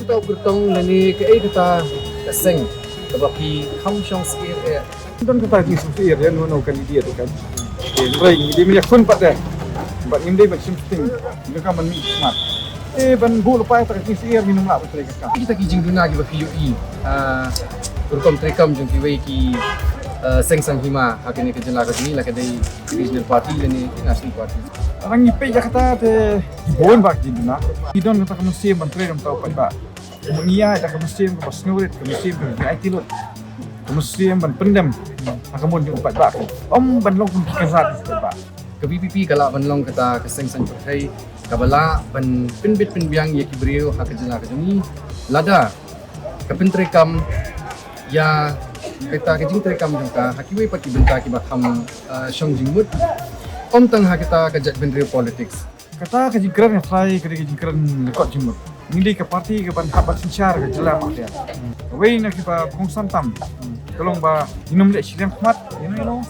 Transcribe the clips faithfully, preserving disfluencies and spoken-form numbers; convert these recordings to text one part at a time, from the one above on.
Kata u kyrtong lane kaei kata ka seng kaba phi kham shong syier eh? Don kata ka jingsngewsyier ïa uno uno u candidate kan. Te hynrei ngi dei ban ïakhun pat de. Bad ngim dei ban shim sting. Ngi donkam ban mih khmat. Te ban buh lypa ïa kata ka jingsngewsyier ngin ym lah ban trei ka kam. Kita ki jingduna kiba phi ïohi, ah, ka rukom treikam jong kiwei ki, ah, seng saiñ hima ha kane ka jylla ka jong ngi, la ka dei regional party lane national party. Lada ngi peit ïa kata te ki bun bha ki jingduna. Ki don kata ka mynsiem ban trei da uta u paidbah. Ngi ïaid da ka mynsiem kaba sngewrit, ka mynsiem kaba aiti lut, ka mynsiem ban pyndem ha ka mon jong u paidbah, ym ban long kum ki kynrad u paidbah. Ka V P P ka lah ban long kata ka seng saiñ pyrthei kaba lah ban pynbit pynbiang ïa ki briew ha ka jylla ka jong ngi, lada ka pyntreikam ïa kata ka jingtreikam jong ka ha kiwei pat ki bynta kiba kham, ah, shong jingmut, ym tang ha kata ka jaitbynriew politics. Kata ka jingkren nga tharai ka dei ka jingkren lyngkot jingmut. Ngi dei ka party kaban hap ban synshar ka jylla Meghalaya. Kawei na kiba kongsan tam ka long ba ngin ym leh shiliang khmat, you know, you know.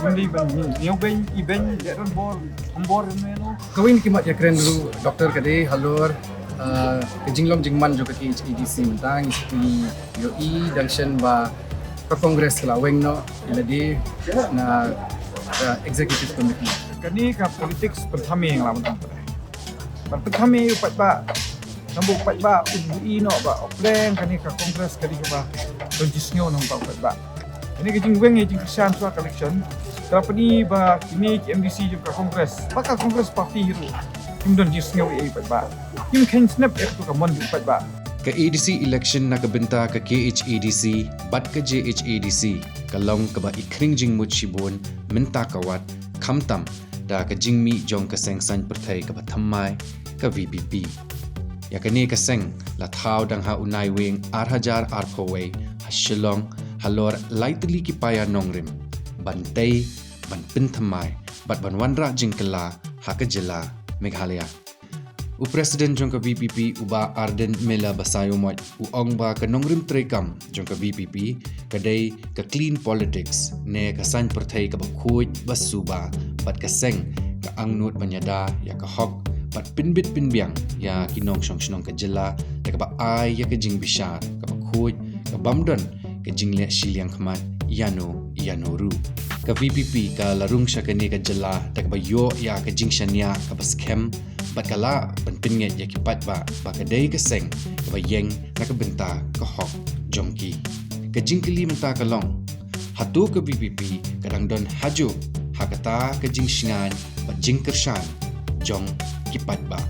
Ngi dei ban ñiew beiñ, i beiñ, leh donbor, donbor, you know, you know. Kawei na ki mat ïakren ruh, Doctor, ka dei halor, ah, ka jinglong jingman jong ka K H A D C mynta. Ngi ïohi dang shen ba ka Congress ka la weng noh ïa lade na, ah, executive committee. Kane ka politics pynthame nga la mynta. Ban pynthame ïa u paidbah. Namar u paidbah un ïohi noh ba u pleng kane ka Congress ka dei kaba don jingsngew na u paidbah. Kane ka jingweng ïa jingkyrshan shuwa ka election ka la pyni ba kine ki M D C jong ka Congress bad ka Congress party hi ruh kim don jingsngew ïa u paidbah. Kim kheiñ snep ïa katu ka mon jong u paidbah. Ka A D C election na ka bynta ka K H A D C bad ka J H A D C ka long kaba i khring jingmut shibun mynta ka wat, khamtam da ka jingmih jong ka seng saiñ pyrthei kaba thymmai, ka V P P. Ïa kane ka seng la thaw dang ha u Naiwieng ar hajar arphew wei ha Shillong halor lai tylli ki paia nongrim ban tei, ban pynthymmai bad ban wanrah jingkylla ha ka jylla Meghalaya. U President jong ka V P P, u Bah Ardent Miller Basaiawmoit, u ong ba ka nongrim treikam jong ka V P P ka dei ka clean politics ne ka saiñ pyrthei kaba khuid ba suba bad ka seng ka angnud ban ïada ïa ka hok bad pynbit pynbiang ïa ki nongshong shnong ka jylla da kaba ai ïa ka jingbishar kaba khuid, ka bym don ka jingleh shiliang khmat ïano ïano ruh. Ka V P P ka la rung sha kane ka jylla da kaba ïoh ïa ka jingshaniah kaba skhem bad ka lah ban pynngeit ïa ki paidbah ba ka dei ka seng kaba ïeng na ka bynta ka hok jong ki. Ka jingkylli mynta ka long, hato ka V P P ka dang don hajuh ha kata ka jingshngaiñ bad jingkyrshan jong ki paidbah?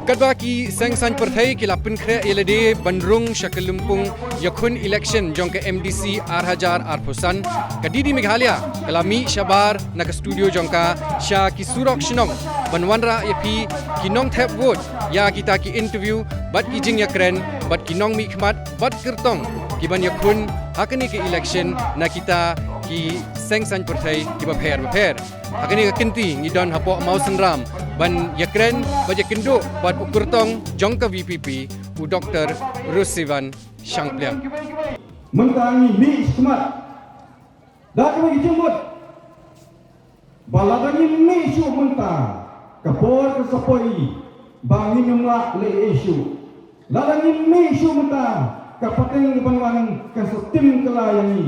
Katba ki seng saiñ pyrthei ki la pynkhreh ïa lade ban rung sha ka lympung ïakhun election jong ka M D C ar hajar arphew san, ka D D Meghalaya ka la mih shabar na ka studio jong ka sha ki surok shnong ban wanrah ïa phi ki nongthep vote ïa kita ki interview bad ki jingïakren bad ki nongmihkhmat bad kyrtong kiban ïakhun ha kane ka election na kita ki seng saiñ pyrthei kiba pher bapher. Ha kane ka kynti ngi don hapoh Mawsynram ban ïakren bad ïakynduh bad u kyrtong jong ka V P P, u Doctor Rusivan Shangpliang. Mynta ngi mih sha khmat da kaba ngi jingmut ba lada ngim mih shuh mynta, ka por kan sa poi ba ngin ym lah leh ei ei shuh. Lada ngim mih shuh mynta, ka pateng kaban wan kan sa tim kylla ïa ngi.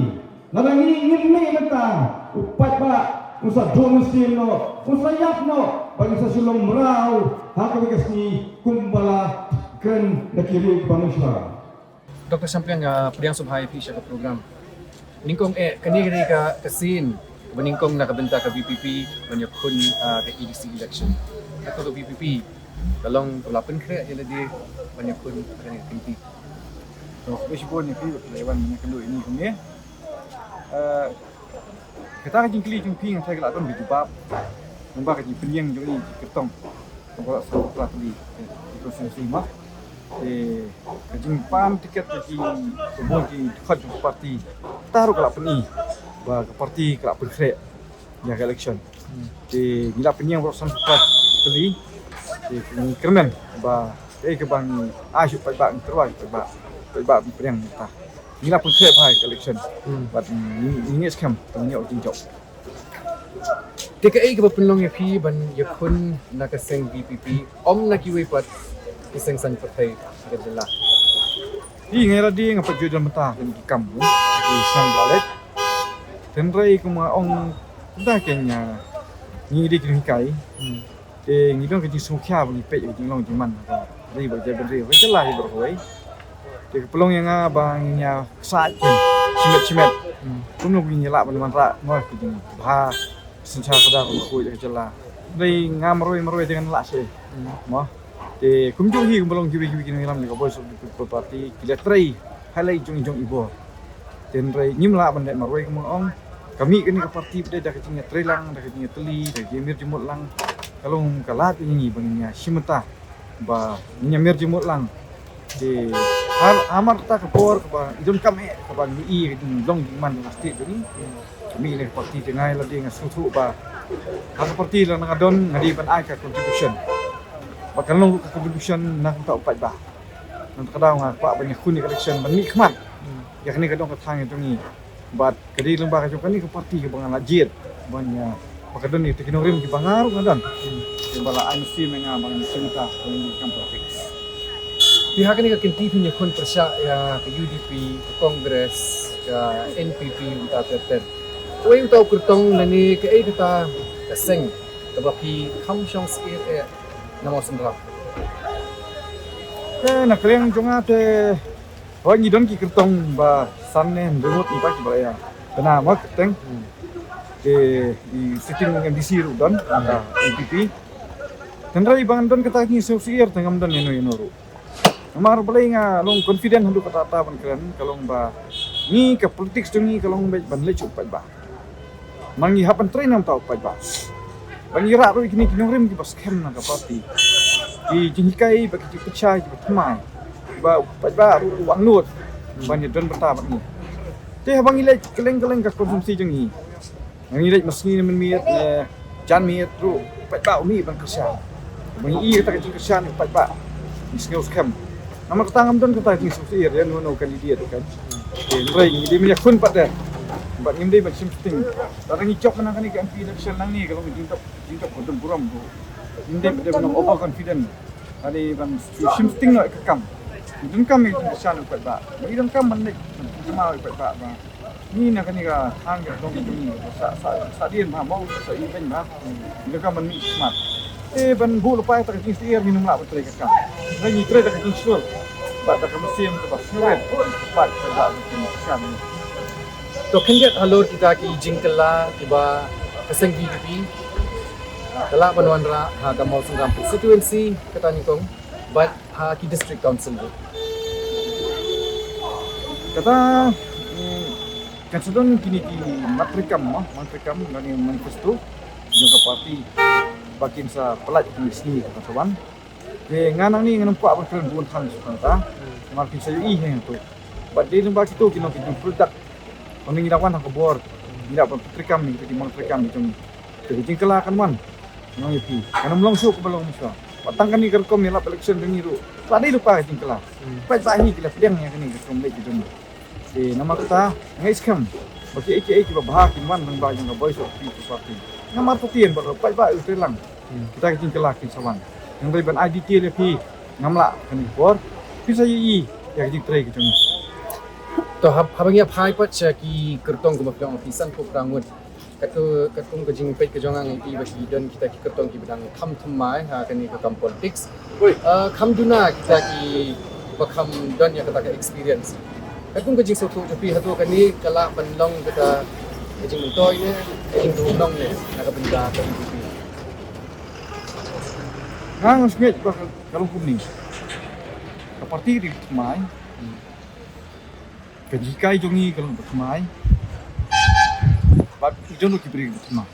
Lada ngi ngim mih mynta, u paidbah un sa duh mynsiem noh, un sa ïap noh ba ngin sa shu long mraw ha kawei ka sngi kumba la kren da ki ri ba mynshuwa. Doctor Shangpliang, ah, pdiang sngewbha ïa phi sha ka program. Nyngkong eh, kane ka dei ka, ka sien ba nyngkong na ka bynta ka V P P ban ïakhun, ah, ka A D C election. Kato ka V P P ka long kaba la pynkhreh ïa lade ban ïakhun ha kane ka kynti. To, khublei shibun ïa phi ba phi la wan ban ïakynduh ïa ngi kumne. Eh, Kata ka jingkylli jong phi nga tharai ka la don ka jubab. Namar ka jingpynïeng jong i ki kyrtong. Ka baroh sa ka pla tylli ki constituency ma. Te ka jingpan tiket ka jingpynbun ki dkhot jong ka party. Kata ruh ka la pyni ba ka party ka la pynkhreh ïa ka election. Te ngi la pynïeng baroh san ka pla tylli. Te ngi kyrmen ba kaei kaba ngi ai sha u paidbah ngi tyrwa ïa u paidbah. Paidbah pynïeng mynta. Ngi la pynkhreh bha ïa ka election. Hmm. Bad ngi, ngi ngeit skhem ba ngin ïoh jingjop. Te kaei kaba pynlong ïa phi ban ïakhun na ka seng V P P, ym na kiwei pat ki seng saiñ pyrthei? Ka jylla. Hi ngai lade nga pat ju don mynta kine ki kam, eh, ki sngewbha leh. Hynrei kumba ong da kane, ngi dei ki nonghikai. Hmm. Te ngi don ka jingsngewkhia ba ngi peit ka jinglong jingman ka ri bad ka jaitbynriew, ka jylla hi baroh kawei. Te ka pynlong ïa nga ba ngin ïa ksaid kin shimet shimet. Hmm. Kumno ngin ïa lah ban wanrah mo ka jingbha synshar khadar ka jylla. Hynrei nga marwei marwei te ngan lah seh. Hmm. Mo. Te kumjuh hi kumba long kiwei kiwei ki nongïalam jong ka Voice of the People Party ki la trei ha lei jong i jong i bor. Te hynrei ngim lah ban leh marwei kumba ong. Ka mih kane ka party pat da ka jingïatreilang, da ka jingïatylli, da ka jingmir jingmut lang. Ka long ka lad ïa ngi ba ngin ïa shim bynta ba ngin ïa mir jingmut lang. Te ha, hamar kata ka por kaba i donkam eh kaba ngi i ka jinglong jingman jong ka state jong ngi. Ka mih kane ka party te ngai lade nga sngewthuh ba ha ka party lada nga don nga dei ban ai ka contribution. Ba kan long ka contribution na ka bynta u paidbah. Nangta ka daw nga kwah ban ïakhun ïa ka election ban mih khmat. Hmm. Ïa kane ka dong ka thang ïa jong ngi. Bad ka dei lyngba ka jong kane ka party kaba nga la jied ban ïa, ba ka don ïa kita ki nongrim kiba nga ruh nga don. Hmm. Kiba la ai mynsiem ïa nga ban ïa shim bynta ha ka kam politics. Te ha kane ka kynti phin ïakhun pyrshah ïa ka U D P, ka Congress, ka N P P, uta ter ter. Uei uta u kyrtong lane kaei kata ka seng kaba phi kham shong syier eh na Mawsynram? Eh, na ka liang jong nga te, hooid ngi don ki kyrtong ba san ne hynriew ngut ngi pat kiba la ïa bna ma kyrteng. Hmm. Te i sitting M D C ruh don, hmm, ka N P P. Hynrei ba ngan don kata ka jingsngewsyier te ngam don ïano ïano ruh. Namar balei nga long confident haduh katta katta ban kren, ka long ba ngi ka politics jong ngi ka long beit ban leit sha u paidbah. Namar ngi hap ban trei na ka bynta u paidbah. Ba ngi rah ruh ïa kine ki nongrim kiba skhem na ka party. Ki jinghikai bad ki jingpyrshah kiba thymmai. Ba u paidbah ruh u angnud ban ïadon bynta bad ngi. Te haba ngi leit kylleng kylleng ka constituency jong ngi, ngi leit mynsngi ne mynmiet ne janmiet ruh u paidbah u mih ban kyrshan. Ba ngi i kata ka jingkyrshan u paidbah, ngi sngew skhem. Namar kata ngam don kata ka jingsngewsyier ïano ïano u candidate ruh kan. Te hynrei ngi dei ban ïakhun pat de. Bad ngim dei ban shim sting. Lada ngi jop na kane ka M P election nangne ka long ka jingjop, jingjop ka dum burom ruh. Ngim dei pat de ban long overconfident. Ka dei ban shu shim sting noh ïa ka kam. Ngi donkam ïa ka jingkyrshan u paidbah. Ba ngi donkam ban leit ban jynjar ïa u paidbah ba ngi na kane ka thang ka dong ka jong ngi, sa, sa, sa dien bha mo, sa ibeiñ bha. Ngi donkam ban mih khmat. Te ban buh lypa ïa kata ka jingsyier ngim lah ban trei ka kam. Ngi trei da ka jingshlur bad da ka mynsiem kaba sngewrit. Bad ka da ka jingsngewrit. To khyndiat halor kita ki jingkylla kiba ka seng V P P ka lah ban wanrah ha ka Mawsynram constituency kata nyngkong bad ha ki district council ruh. Kata, mm, kan sa don kine ki mat treikam, ma, mat treikam lane manifesto jong ka party ba kin sa pynlait ha kine ki sngi kiba sa wan. Te nga nangne ngam kwah ban kren bun than sha kata. Namar kin sa ïohi hangto. Bad dei lyngba kito ki long ki jingpyllait. Hynrei ngi la wan ha ka bor, ngi la pyntrei kam, ngi la pyntrei kam, ngi la pyntrei kam. Te ka jingkylla kan wan. Ngan ong ïa phi, kan ym long shuh kaba long mynshuwa. Wat tang kane ka rukom ïalap election jong ngi ruh la dei lypa ka jingkylla. Hmm. Paidbah hi ki la pdiang ïa kane ka rukom leit ka jong ngi. Te namar kata nga ngeit skhem ba kiei kiei kiba bha kin wan lyngba jong ka Voice of the People Party. Namar kata ïa ba paidbah u trei lang. Hmm. Kita ki jingkylla kin sa wan. Hynrei ban ai detail ïa phi ngam lah kane ka por. Phi sa ïohi ïa ka jingtrei ka jong ngi. To hab, haba ngi ïa phai pat sha ki kyrtong kumba phi ong phi sanphew phra ngut. Katto, katkum ka jingpeit ka jong nga ngi ïohi ba ki don kita ki kyrtong kiba dang kham thymmai ha kane ka kam politics. Ui. Ah, kham duna kita kiba kham don ïa kata ka experience. Katkum ka jingsngewthuh jong phi hato kane ka lah ban long kata ka jingmyntoi ne ka jingduhnong ne na ka bynta ka V P P. Nga nga sngew ba ka long kumne. Ka party ri thymmai. Ka jinghikai jong ngi ka long ba thymmai. Bad i don ruh ki briew ba thymmai.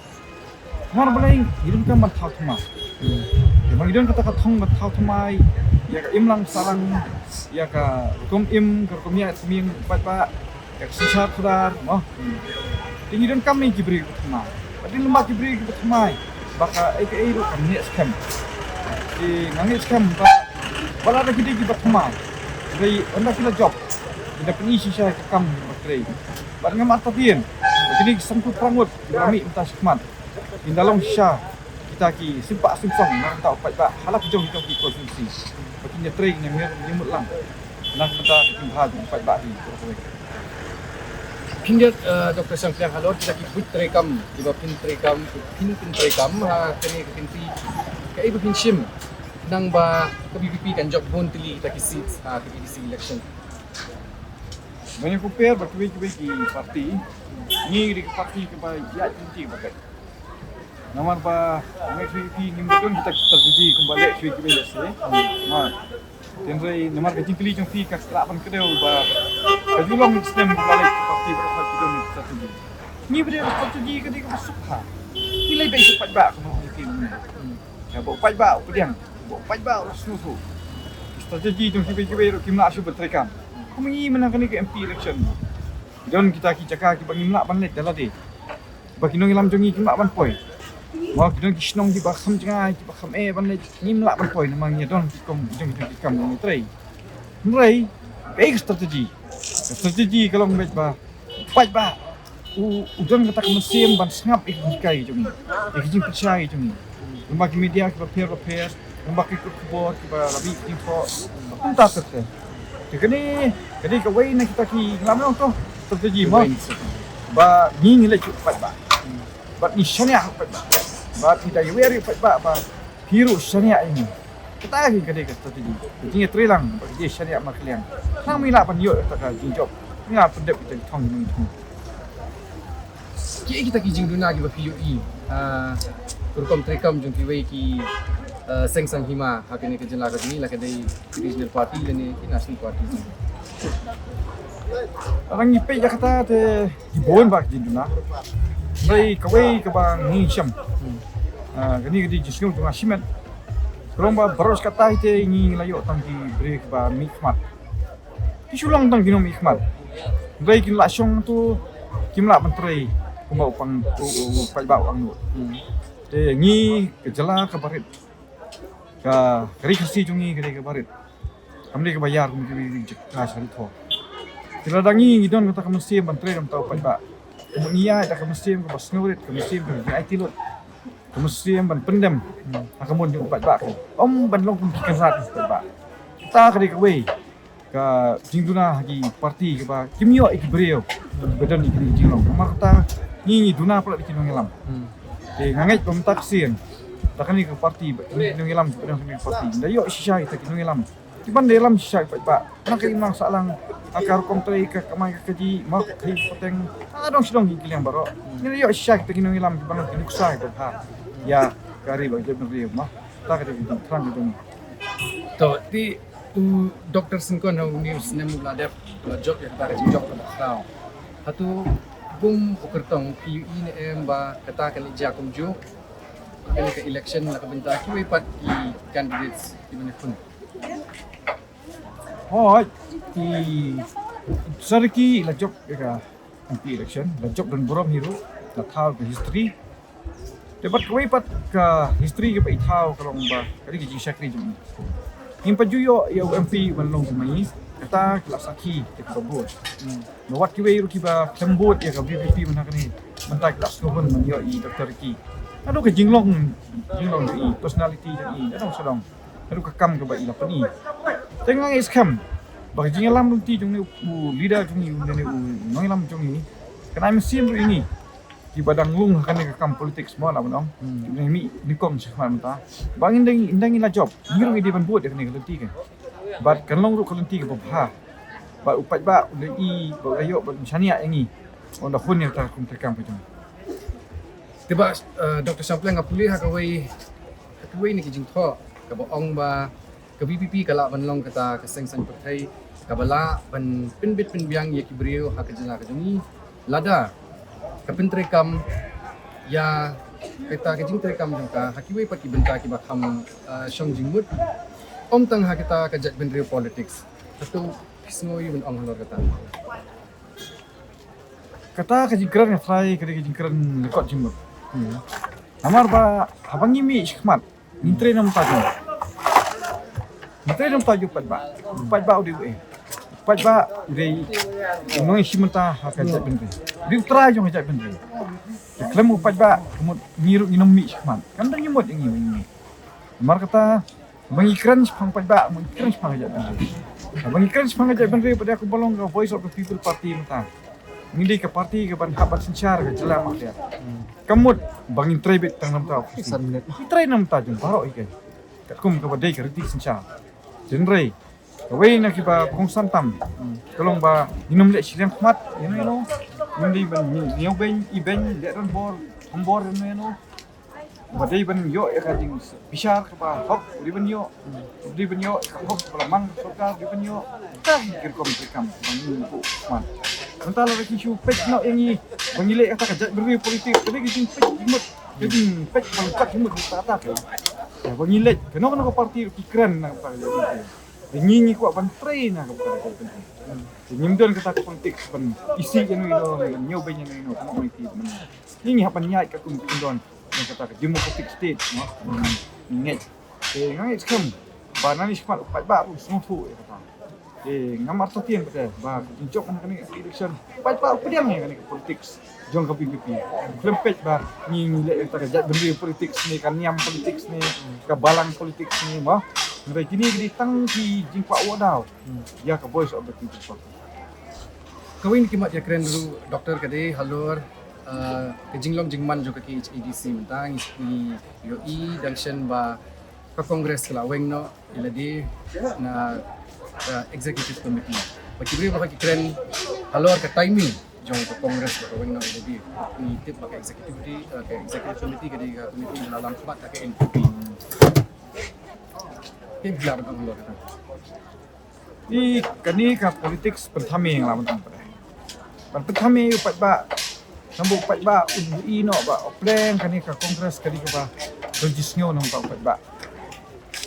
Namar balei ngi donkam ban thaw thymmai. Te ba ngi don kata ka thong ban thaw thymmai ïa ka imlang sahlang, ïa ka rukom im, ka rukom ïaid smiang bad ba ïa ka synshar khadar mo. Te ngi donkam ïa ki briew ba thymmai. Bad dei lyngba ki briew ba thymmai ba kaei kaei ruh kan neh skhem. Te nga ngeit skhem ba ba lada ki dei kiba thymmai, hynrei ynda ki la jop, ki da pyni shisha ïa ka kam ba trei. Bad ngam artatien ba kine ki sanphew phra ngut kiba la mih mynta shakhmat, kin da long shisha kita ki sympah symsong na ka bynta u paidbah ha la ki jong ki jong ki constituency. Ba kin ïatrei, kin ïamir, kin ïamut lang na ka bynta ka jingbha jong u paidbah hi. Khyndiat, eh, Doctor Shangpliang, halor kita ki buit treikam kiba phin treikam, phin phin treikam ha kane ka kynti, kaei ba phin shim nang ba ka V P P kan jop bun tylli kita ki seats ha ka A D C election? Ban ïa compare bad kiwei kiwei ki party, ngi dei ka party kaba ïaid lynti bad leit. Namar ba ngi, ngi, ngi, ngim don kita ki strategy kumba leh kiwei kiwei lehse. Namar, hynrei namar ka jingkylli jong phi ka lah ban kdew ba ka ju long snem ba leh ka party ba ka ju don strategy. Ngi ba dei strategy ka dei kaba suk ha. Ngi leh ba suk paidbah kumba ngi ki. Ïa, ba u paidbah u pdiang, ba u paidbah u sngewthuh. Strategy jong kiwei kiwei ruh kim lah shuh ban treikam. Kum ngi mynta kane ka M P election, don kita ki jaka kiba ngim lah ban leit da lade. Ba ki nongïalam jong ngi kim lah ban poi. Ba ki don ki shnong kiba kham jngai, kiba kham eh ban leit, ngim lah ban poi namar ngi don ki kam jong, jong ki kam jong ngi trei. Hynrei kaei ka strategy? Ka strategy ka long beit ba u paidbah u, u don kata ka mynsiem ban sngap ïa ki jinghikai jong ngi, ïa ki jingpynshai jong ngi. Lyngba ki media kiba pher ba pher, lyngba ki kot khubor kiba la mih ki jingthoh, kumta ter ter. Te kane ka dei kawei na kita ki, ngi lam ong to strategy mo, ba ngi, ngi leit sha u paidbah, bad ngi shaniah u paidbah, bad ngi da ïawer ïa u paidbah ba phi ruh shaniah ïa ngi. Kata hi ka dei ka strategy. Ka jingïatreilang bad ka jingshaniah markylliang. Khnang ba ngin lah ban ïoh ïa kata ka jingjop, ngin lah pyndep ïa kita ki thong, ïa kita ki thong. Kiei kita ki jingduna kiba phi ïohi, ah, ka rukom treikam jong kiwei ki, ah, seng saiñ hima ha kane ka jylla ka jong ngi, la ka dei ki regional party lane ki national party? Lada ngi peit ïa kata te ki bun bha ki jingduna. Hynrei kawei kaba ngi shem, ah, kane ka dei jingsngew jong nga shimet. Ka long ba baroh shi katta hi te ngi la ïoh tang ki briew kiba mihkhmat. Ki shu long tang ki nongmihkhmat. Hynrei kin lah shong to, kim lah ban trei kumba u pang, u, u, u paidbah u angnud. Te ngi ka jylla kaba rit, ka, ka ri Khasi jong ngi ka dei kaba rit. Kam dei kaba ïar kum kiwei ki jaka sha ri thoh. Te lada ngi, ngi don kata ka mynsiem ban trei da mynta u paidbah, kumba ngi ïaid da ka mynsiem kaba sngewrit, ka mynsiem kaba jingaiti lut, ka mynsiem ban pyndem ha ka mon jong u paidbah, ym ban long kum ki kynrad u paidbah. Kata ka dei kawei ka jingduna ha ki party kaba kim ïoh ïa ki briew ba don ïa ki jinglong. Namar kata ngi, ngi duna palat ïa ki nongïalam. Te nga ngeit ba mynta ka sien da kane ka party, ba kine ki nongïalam ba don kane ka party, da ïoh shisha kita ki nongïalam. Ki ban da ïalam shisha ïa u paidbah. Nang ka imlang sahlang, ha ka rukom trei, ka kamai ka kajih, ma ka thei ka pateng, ha dong sha dong ki liang baroh. Ngi da ïoh shisha kita ki nongïalam ki ban long ki nuksa kiba bha ïa ka ri bad ka jaitbynriew, ma. Kata ka dei ka jingthrang ka jong ngi. To, te u Doctor Syngkon ha une u snem u la dep, u la jop ïa kata ka jingjop kaba khraw. Hato kum u kyrtong phi ïohi ne em ba kata kan leit jia kumjuh ha kane ka election na ka bynta kiwei pat ki candidates kiban ïakhun? Hooid, i Doctor Ricky i la jop ïa ka M P election, la jop don burom hi ruh, la thaw ka history. Te bad kawei pat ka history kaba i thaw ka long ba ka dei ka jingshakri jong i. Ngim pat ju ïoh ïa u M P ban long kumne, kata ki la sakhi te kiba bud. Ba wat kiwei ruh kiba khlem bud ïa ka V P P mynta kane, mynta ki la sngewhun ban ïoh i Doctor Ricky. Naduh ka jinglong, jinglong jong i, personality jong i, naduh sha dong. Naduh ka kam kaba i la pyni. Te nga ngeit skhem ba ka jingïalam lynti jong une u leader jong ngi, une u nongïalam jong ngi, kan ai mynsiem ruh ïa ngi kiba dang lung ha kane ka kam politics mo, la ban ong. Hmm. Kiba dang mih nyngkong shakhmat mynta. Ba ngin dang, ngin dang ngi la jop, ngi ruh ngi dei ban bud ïa kane ka lynti ka. Bad kan long ruh ka lynti kaba bha. Bad u paidbah u dei i ba u la ïoh ban shaniah ïa ngi. Ynda hun ïa kata ka kum treikam ka jong. Te ba, eh, Doctor Shangpliang, nga pule ha kawei, ha kawei na ki jingthoh kaba ong ba ka V P P ka lah ban long kata ka seng saiñ pyrthei kaba lah ban pynbit pynbiang ïa ki briew ha ka jylla ka jong ngi lada ka pyntreikam ïa kata ka jingtreikam jong ka ha kiwei pat ki bynta kiba kham, eh, shong jingmut, ym tang ha kata ka jaitbynriew politics. Hato phi sngew ïa ban ong halor kata? Kata ka jingkren nga tharai ka dei ka jingkren lyngkot jingmut. Hmm. Namar ba haba ngi mih shakhmat, ngi trei na bynta jong, ngi trei na bynta jong u paidbah. U paidbah u dei uei? U paidbah u dei u nongïashim bynta ha ka jaitbynriew. U dei u trai jong ka jaitbynriew. Te khlem u paidbah, ka mut ngi ruh ngin ym mih shakhmat. Kan dang ïamut ïa ngi, ngi mih. Namar kata ba ngi kren shaphang paidbah, ba ngi kren shaphang ka jaitbynriew. Ba ngi kren shaphang ka jaitbynriew pat de, kumba long ka Voice of the People Party mynta, ngi dei ka party kaban hap ban synshar ka jylla Meghalaya. Ka mut ba ngin trei beit tang na bynta u Khasi. Ngi trei na bynta jong baroh hi kein, katkum kaba dei ka riti synshar. Hynrei kawei na kiba kongsan tam ka long ba ngin ym leh shiliang khmat ïano ïano. Ngim dei ban ñiewbeiñ, ibeiñ, leh rangbor, rangbor ïano ïano. Ba dei ban ïoh ïa ka jingbishar kaba hok, u dei ban ïoh. U dei ban ïoh ïa ka hok ba la mang ka sorkar, u dei ban ïoh. Ka hi ki rukom treikam ba ngi ngi buh khmat. Mynta lada ki shu peit noh ïa ngi ba ngi leh kata ka jaitbynriew politics, ka dei ka jingpeit jingmut, ka jingpeit ba lyngkot jingmut mynta kata ka. Ïa ba ngi leh kano kano ka party ki kren na kata ka jaitbynriew. Te ngi ngi kwah ban trei na ka bynta ka jaitbynriew. Te ngim don kata ka politics ban isih ïano ïano, ban ñiewbeiñ ïano ïano, kumno ngi ki ban. Ngi ngi hap ban ïaid katkum ki kyndon na kata ka democratic state, no? Ngi ngeit. Te nga ngeit skhem ba nangne shakhmat u paidbah ruh u sngewthuh ïa kata. Te ngam artatien pat de ba ka jingjop na kane ka election, paidbah u pdiang ïa kane ka politics jong ka V P P. Khlem peit ba ngi ngi leh ïa kata ka jaitbynriew politics ne, ka niam politics ne, ka balang politics ne, mo. Hynrei kine ki dei tang ki jingkwah wad daw ïa ka Voice of the People Party. Kawei na ki mat ïakren ruh, Doctor, ka dei halor, ah, ka jinglong jingman jong ka K H A D C mynta. Ngi, ngi ïohi dang shen ba ka Congress ka la weng noh ïa lade na, ah, Executive Committee. Ba ki briew ba ki kren halor ka timing jong ka Congress ba ka weng noh ïa lade. Ngi tip ba ka Executive, ah, ka Executive Committee ka dei ka committee ba la lam khmat da ka N P P. Te phi la ba ka halor kata. Te kane ka politics pynthame nga la mynta pat de. Ban pynthame ïa u paidbah. Namar u paidbah un ïohi noh ba u pleng kane ka Congress ka dei kaba don jingsngew na ka bynta u paidbah.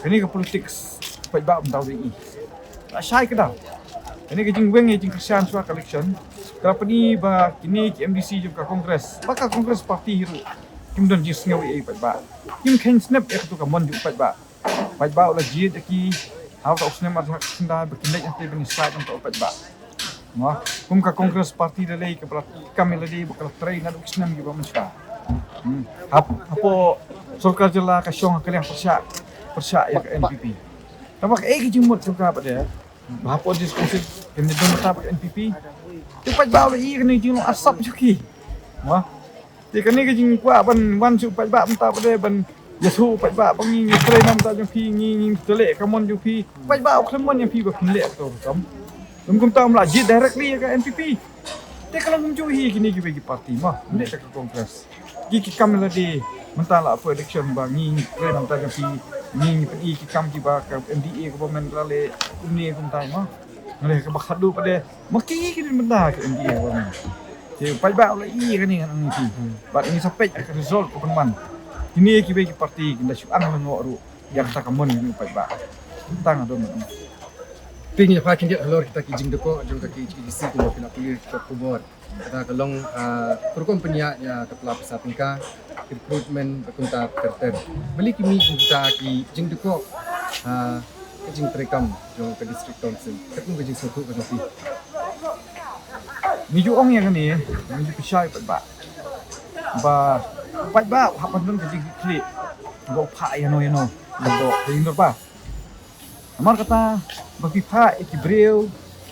Kane ka politics u paidbah um dei ban ïohi. La shai kdar. Kane ka jingweng ïa jingkyrshan shuwa ka election ka la pyni ba kine ki M D C jong ka Congress, ba ka Congress party hi ruh, kim don jingsngew ïa u paidbah. Kim kheiñ snep ïa katu ka mon jong u paidbah. Paidbah u la jied ïa ki ha uta u snem ar hajar khyndai ba kin leit hangtei ban ïasaid na uta u paidbah. Mo, kum ka Congress party da lei kaba la kam ïa lade ba ka la trei naduh ki snem kiba mynshuwa. Hmm. Hap, hapoh sorkar jylla ka shong ha ka liang pyrshah, pyrshah ïa ka N P P. Tangba kaei ka jingmut jong ka pat de ba hapoh District Council kim don bynta bad ka N P P. Te paidbah u la ïohi kane ka jinglong arsap jong ki. Mo. Te kane ka jingkwah ban wan sha u paidbah mynta pat de ban ïathuh u paidbah ba ngi ngi trei na bynta jong phi, ngi ngi trei leh ka mon jong phi. Paidbah u khlem mon ïa phi ba phin leh kato ka kam. Lym kumta um lah jied directly ïa ka N P P. Te ka long kumjuh hi kine kiwei ki party mo, ym dei tang ka Congress. Ki ki kam lade mynta la hapoh election ba ngi ngi trei na bynta jong phi, ngi ngi pyni ki kam kiba ka M D A government ka la leh, kumne kumtai mo. Nga leh kaba khadduh pat de ma ki ki dei bynta ka M D A government. Te u paidbah u la ïohi kane ngan ong ïa phi. Bad ngi sa peit ka result ka pynban. Kine kiwei ki party kin da shu ang lyngngoh ruh ïa kata ka mon jong u paidbah. Tang haduh mynta. Te ngi ïa phai khyndiat halor kita ki jingdukok jong ka K H A D C kumba phi la pule ka khubor. Kata ka long, ah, ka rukom pynïaid ïa ka pla pisa tyngka, recruitment, bad kumta ter ter. Balei ki mih kumta ki jingdukok, ah, ka jingtrei kam jong ka District Council? Katno ka jingsngewthuh ka jong phi? Ngi ju ong ïa kane, ngi ju pynshai pat ba, ba pat ba hap ban don ka jingkitkhlieh ba u phah ïano ïano, ba u phah ïano ba. Namar kata ba phi phah ïa ki briew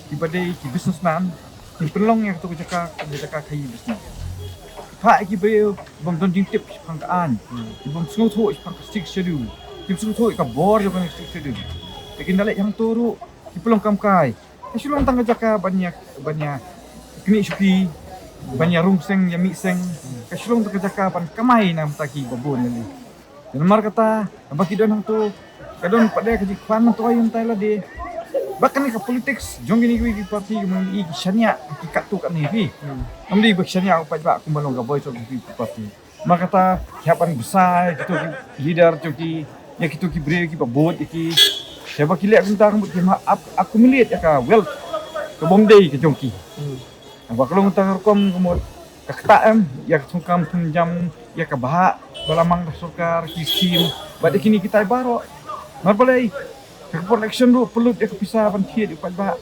kiba dei ki businessman, kin pynlong ïa kato ka jaka kum ka jaka khaïi business. Phi phah ïa ki briew bym don jingtip shaphang ka aiñ, ki bym sngewthuh shaphang ka Sixth Schedule, ki bym sngewthuh ïa ka bor jong ka Sixth Schedule. Te kin da leit hangto ruh ki pynlong kam kai. Ka shu long tang ka jaka ban ïa, ban ïa knieh shuki, ban ïa rung seng ïa mih seng. Ka shu long tang ka jaka ban kamai na bynta kiba bun lem. Namar kata ba ki don hangto, ka don pat de ka jingkhlaiñ myntoi ïa mynta ïa lade. Ba kane ka politics jong kine kiwei ki party, ki mih ki shaniah ki katto katne hi. Ym dei ba ki shaniah u paidbah kumba long ka Voice of the People Party. Namar kata ki hap ban bsa ïa kito ki leader jong ki, ïa kito ki briew kiba bud ïa ki. Sha ba ki leh kumta ka mut ki hap accumulate ïa ka wealth ka bym dei ka jong ki. Ba ka long tang ka rukom ka mut ka ktah em ïa ka thungkam thungjam, ïa ka bhah ba la mang da sorkar, ki scheme bad ïa kine kitai baroh. Namar balei? Ka por election ruh pynlut ïa ka pisa ban thied ïa u paidbah.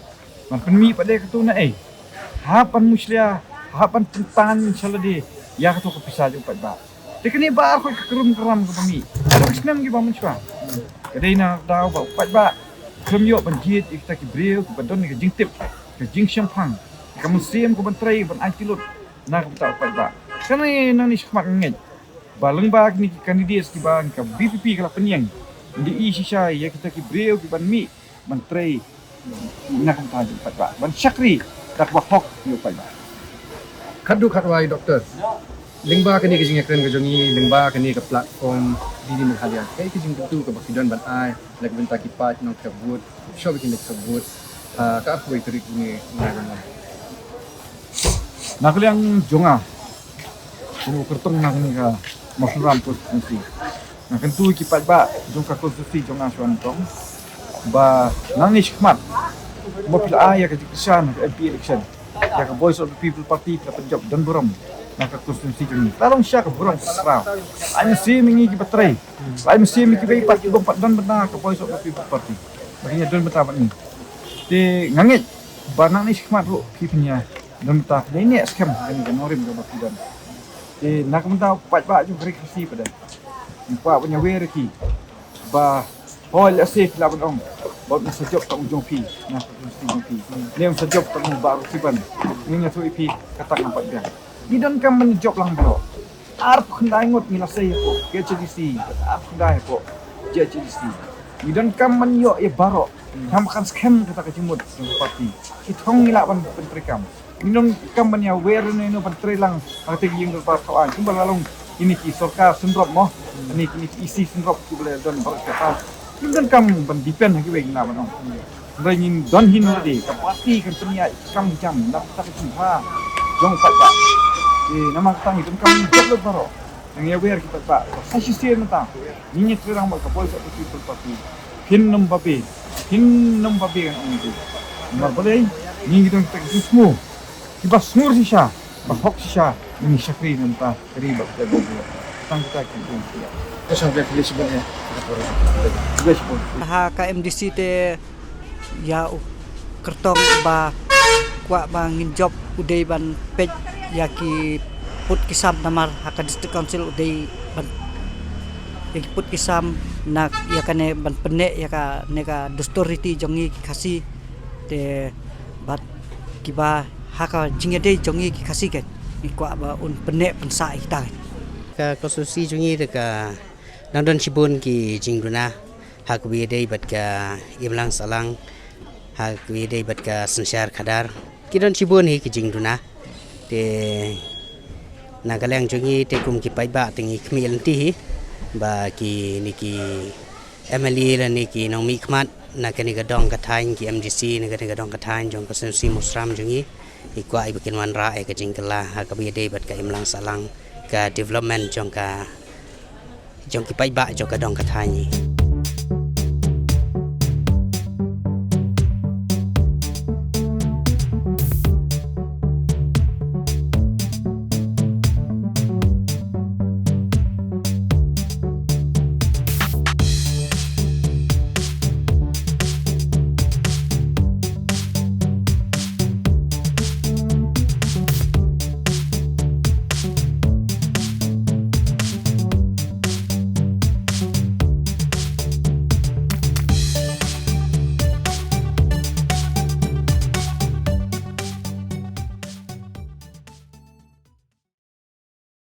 Ban pynmih pat de kato na ei? Hap ban mushlia, hap ban pyntan sha lade ïa kato ka pisa jong u paidbah. Te kane ba ar khoit ka krum kram kaba mih. Ar khoit snem kiba mynshuwa. Ka dei na daw ba u paidbah khlem ïoh ban jied ïa kita ki briew kiba don ka jingtip, ka jingshemphang, ka mynsiem ka ban trei ban ai tylli lut na ka bynta u paidbah. Kane nangne shakhmat nga ngeit ba lyngba kine ki candidates kiba ka VPP ka la pynïeng, ngi ïohi shisha ïa kita ki briew kiban mih ban trei na ka bynta jong u paidbah, ban shakri da kaba hok ïa u paidbah. Khadduh khatwai, Doctor, lyngba kane ka jingïakren ka jong ngi, lyngba kane ka platform D D Meghalaya, kaei ka jingkyntu kaba phi don ban ai na ka bynta ki paid nongthep vote, shuwa ba kin leit thep vote ha ka arphew tarik jong ngi, na ka bynta Na ka liang jong nga, kum u kyrtong na kane ka Mawsynram constituency, nga kyntu ïa ki paidbah jong ka constituency jong nga shuwa nyngkong ba nangne shakhmat, ba phi la ai ïa ka jingkyrshan ha ka M P election ïa ka Voice of the People Party, phi la pynjop don burom na ka constituency jong ngi. La long shisha ka burom ka khraw. Ai mynsiem ïa ngi kiba trei, ai mynsiem ïa kiba ïa pat, kiba ym pat don bynta ha ka Voice of the People Party, ba kin ïa don bynta bad ngi. Te nga ngeit ba nangne shakhmat ruh phi phin ïa don bynta, phin ïa neh skhem ha kane ka nongrim kaba phi don. Te na ka bynta u paidbah jong ka Ri Khasi pat, nga kwah ban ïawer ïa ki ba hooid, lehse phi lah ban ong ba ym sa jop tang u jong phi na ka constituency jong phi, ne ym sa jop tang u Bah Rosiban. Ngi ïathuh ïa phi, kata ngam pat biang. Ngi donkam ban jop lang baroh. Arphew khyndai ngut ngi la sei hapoh K H A D C, arphew khyndai hapoh J H A D C. Ngi donkam ban ïoh ïa baroh. Khlem kan skhem kata ka jingmut jong ka party. Ki thong ngi lah ban pyntreikam. Ngi donkam ban ïawer ïa no ban trei lang ha kata ka ïing dorbar thaw aiñ, kumba la long kine ki sorkar syndrop mo, kine, kine ki E C syndrop kiba la don baroh kata. Ngi donkam ban depend ha kiwei, ngi lah ban ong. Hynrei ngin don hi ne lade, ka party kan pynïaid kam jam na ka bynta ka jingbha jong u paidbah. Te namar kata ngi donkam jop lut baroh. Ngi ïawer ïa ki paidbah ba sa shisien mynta ngin ïatrei lang bad ka Voice of the People Party. Phin nym babe, phin nym babe, ngan ong ïa phi. Namar balei? Ngi ngi don kita ki jingsngur kiba sngur shisha, ba hok shisha, ngi shakri na ka bynta ka ri bad ka jaitbynriew. Tang kita ki jingsngur. Ka shong biang, khublei shibun eh. Khublei shibun. Ha ka M D C te ïa u kyrtong ba kwah ba ngin jop u dei ban peit ïa ki pud ki sam, namar ha ka District Council u dei ban ïa ki pud ki sam, na ïa kane ban pynneh ïa kane ka dustur riti jong ngi ki Khasi. Te bad kiba ha ka jingïadei jong ngi ki Khasi, kan ngi kwah ba un pynneh pynsah ïa kita. Ka constituency jong ngi te ka nang don shibun ki jingduna ha kaba ïadei bad ka imlang sahlang, ha kaba ïadei bad ka synshar khadar. Ki don shibun hi ki jingduna. Te na ka liang jong ngi te kum ki paidbah te ngi khmih lynti hi ba kine ki M L A lane ki nongmihkhmat na kane ka dong ka thaiñ, ki M D C na kane ka dong ka thaiñ jong ka constituency Mawsynram jong ngi, ngi kwah ba kin wanrah ïa ka jingkylla ha kaba ïadei bad ka imlang sahlang, ka development jong ka, jong ki paidbah jong ka dong ka thaiñ.